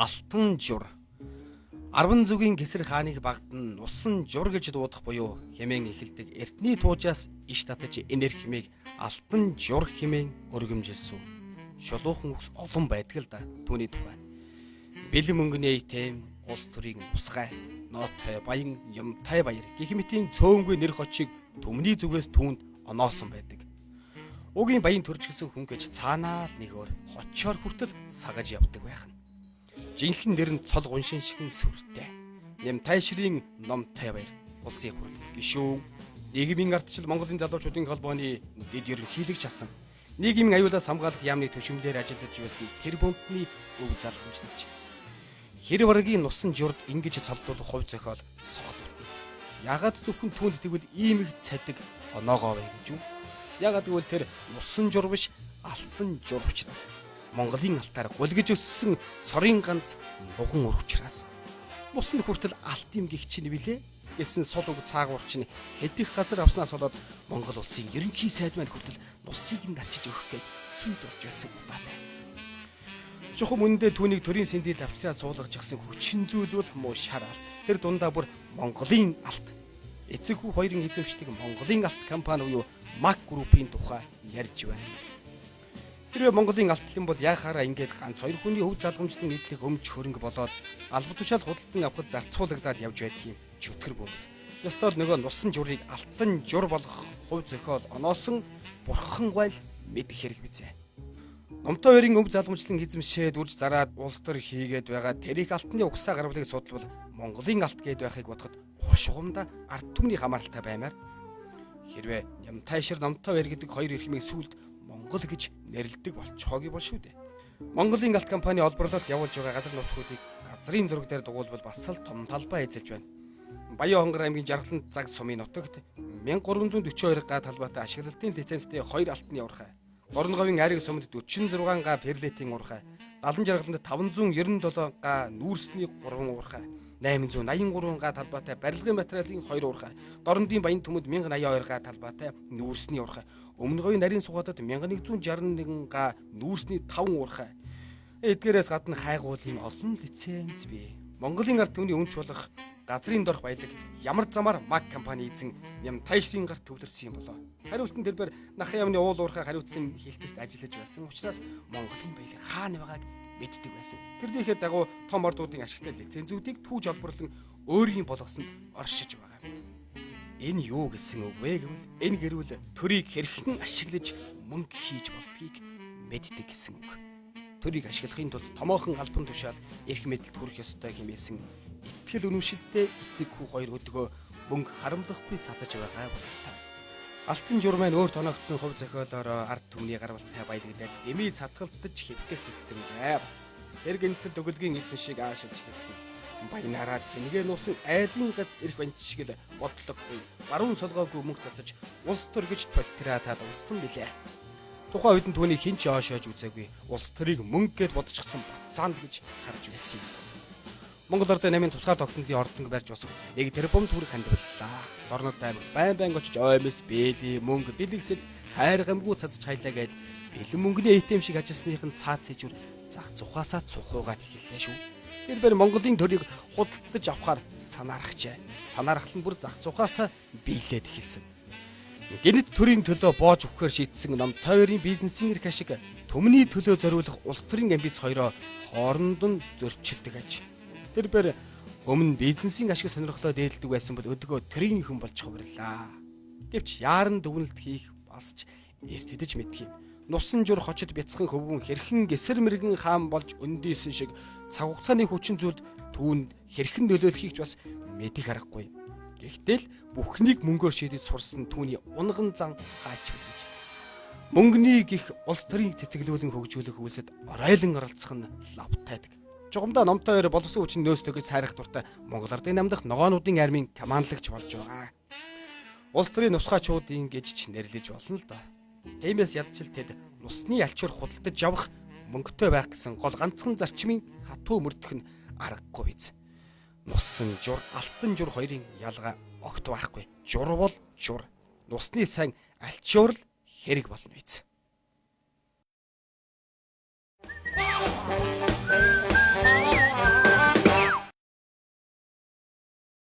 Алтан жур. Арван зүгийн Гэсэр хааныг багдан нусан жур гэж дуудах буюу хэмээн эхэлдэг эртний туужаас иш татаж энэ эрхмийг алтан жур хэмээн өргөмжилсөн. Шулуухан үгс олон байдаг л да түүний тухай. Бэлэн мөнгөний эйтэм, улс төрийг нусгай, нотой, баян, юмтай баяр гэх мэтийн цөөнгүй нэр хочийг түмний зүгээс түүнд оноосон байдаг. Угийн баян төрж гисэн хүн гэж цаанаа л нэг өөр хочоор хүртэл сагаж явдаг байх нь. Жинхэнэ нэр нь цол гуншин шигэн сүртэй. Нямтайшрын номтой баяр, улсын хурл гишүүн, нийгмийн ардчил Монголын залуучуудын холбооны дэд ерөнхийлөгч асан. Нийгмийн аюулаас хамгаалах яамны түшимлээр ажиллаж байсан тэр бомбны өв залгамжлагч. Хэр варгийн нусан журд ингэж цоллуулах хувь зохиол согтуу. Ягаад зөвхөн түүнд тэгвэл ийм их цадаг оноогоо вэ гэж үү? Ягаад гэвэл тэр нусан жур биш, алтан жур учраас. Монголын алтаар гулгиж өссөн цорын ганц нуган өр учраас. Нусанд хүртэл алт юм гих чинь билээ гэсэн сул үг цаагуур чинь хэдих газар авснаас болоод Монгол улсын ерөнхий сайд маань хүртэл нусыг нь дарчиж өгөх гээд сүнд орж байсан удаатай. Чухам үнэндээ түүнийг төрийн сэндийг авчраад суулгажчихсан хүчин зүйл бол муу шар алт. Тэр дундаа бүр Монголын алт. Эцэг хүү хоёрын эзэмшдэг Монголын алт компани буюу Мак группийн тухай ярьж байна. Тэрвээ Монголын алтлан бол яахаараа ингээд ганц хоёр хүний хөв залгамжлан идэх өмч хөрөнгө болоод алба тушаал худалдан авахд зарцуулагдаад явж байдаг юм чөтгөр бөмбөл. Ёстой л нөгөө нусан журыг алтан жур болгох хувь зохиол оноосон бурхан гойл мэдэх хэрэг бизээ. Номтой хоёрын өв залгамжлан эзэмшээд үрж зараад улс төр хийгээд байгаа тэр их алтны угсаа гарвлыг судлавал Монголын алт гээд байхыг бодоход хушгумда ард түмний хамааралтай баймаар. Хэрвээ Нямтайшир Номтой хоёр гэдэг хоёр эрхмийг сүлд Монгол гэж нэрлэдэг болчихоогүй бол шүү дээ. Монголын алт компани олборлолт явуулж байгаа газар нутгуудыг газрын зураг дээр дугуулбал бас л том талбай эзэлж байна. Баян хонгор аймгийн Жаргалант цаг сумын нутагт 1342 га талбайтай ашиглалтын лицензтэй 2 алтны урхай. Дорноговын айраг сумд 46 га перлетийн урхай, Далан жаргаланд 597 га нүүрсний 3 урхай, 883 га талбайтай барилгын материалын 2 урхай, Дорнодын Баян түмэд 1082 га талбайтай нүүрсний урхай, Өмнө говийн нарийн сугаатад 1161 га нүүрсний 5 урхай. Эдгээрээс гадна хайгуулын олон лиценз бий. Монголын ард түмний үнч болох газрын дорх баялаг ямар замаар Мак компани эзэн Нямтайшрын гарт төвлөрсөн юм болоо. Хариулт нь тэрбэр Нахын яамны уул уурхай хариуцсан хилтэст ажиллаж байсан учраас Монголын баялаг хаана байгааг мэддэг байсан. Тэрнийхээ дагуу том ордуудын ашигтай лицензүүдийг түүж олборлон өөрийн болгосонд оршиж байгаа. Энэ юу гэсэн үг вэ гэвэл энэ гэрүүл төрийг хэрхэн ашиглаж мөнгө хийж болдгийг мэддэг гэсэн үг. Төрийг ашиглахын тулд томоохон албан тушаал эрх мэдэлд хүрэх ёстой хэмээсэн итгэл үнэмшилтэй эцэг хүү хоёр өдгөө мөнгө харамлахгүй цацаж байгаа бололтой. Алтан жур маань өөр тоноогдсон хувь зохиолоор ард түмний гарвалтай баялагдаад дэмий цатгалдаж хэвдэх хэлсэн бай бас. Тэр гинтэл төгөлгийн эзэн шиг аашилж хэлсэн. Баянаараа тэнгээ нуусан айлын гац эрх банч шиг л бодлогогүй баруун солгоогүй мөнгө цацаж улс төр гэж толтираатаад улсан билээ. Тухайн үед нь түүнийг хэн ч оошоож үзээгүй. Улс төрийг мөнгө гэд бодчихсон Батсаанд гэж харж байсан юм. Монгол Ардын намын тусгаар тогтнолын ордонг барьж босох 1 тэрбум төгрөг хандивлаа. Дорнод аймаг байн байн очиж ОМС, бээлий, мөнгө, бэлэгсэл хайр гамгүй цацж хайлаа гээд бэлэн мөнгөний АТМ шиг ажилласных нь цаад сэжүр зах зухаасаа цухуугаад эхэллээ шүү. Тэр бэр Монголын төрийг худалдаж авахар санаархжээ. Санаархал нь бүр зах зухаасаа биелээд эхэлсэн. Гэнэт төрийн төлөө боож өгөхээр шийдсэн Номтой хоёрын бизнесийн эрх ашиг түмний төлөө зориулах улс төрийн амбиц хоёроо хооронд нь зөрчилдөг аж. Тэр бэр өмнө бизнесийн ашиг сонирхлоо дээдэлдэг байсан бол өдгөө төрийн хүн болж хувирлаа. Гэвч яаран дүгнэлт хийх бас ч эртдэж мэдх юм. Нусан жур хочид бяцхан хөвгүн хэрхэн гесэр мэрэгэн хаан болж өндийсэн шиг цаг хугацааны хүчин зүйлд түүнд хэрхэн нөлөөлөхийг ч бас мэдэх аргагүй. Гэхдээ л бүхнийг мөнгөөр шийдэж сурсан түүний унган зан хаач гэж. Мөнгөний гих улс төрийг цэцэглүүлэн хөгжүүлэх үйлсэд оройлон оролцох нь лавтайдаг. Жугамдаа Номтой хоёр боловсон хүчин нөөц төгөж сайрах дуртай Монгол Ардын намдах ногоонуудын армийн командлагч болж байгаа. Улс төрийн нусгаачуудын гэж ч нэрлэж болно л доо. Тиймээс ядчил тэд нусны алчуур худалдаж явах мөнгөтэй байх гэсэн гол ганцхан зарчмын хатуу мөрдөх нь аргагүй биз. Нуссан жур, алтан жур хоёрын ялгаа огт байхгүй. Жур бол жур. Нусны сайн альчуур л хэрэг болно биз.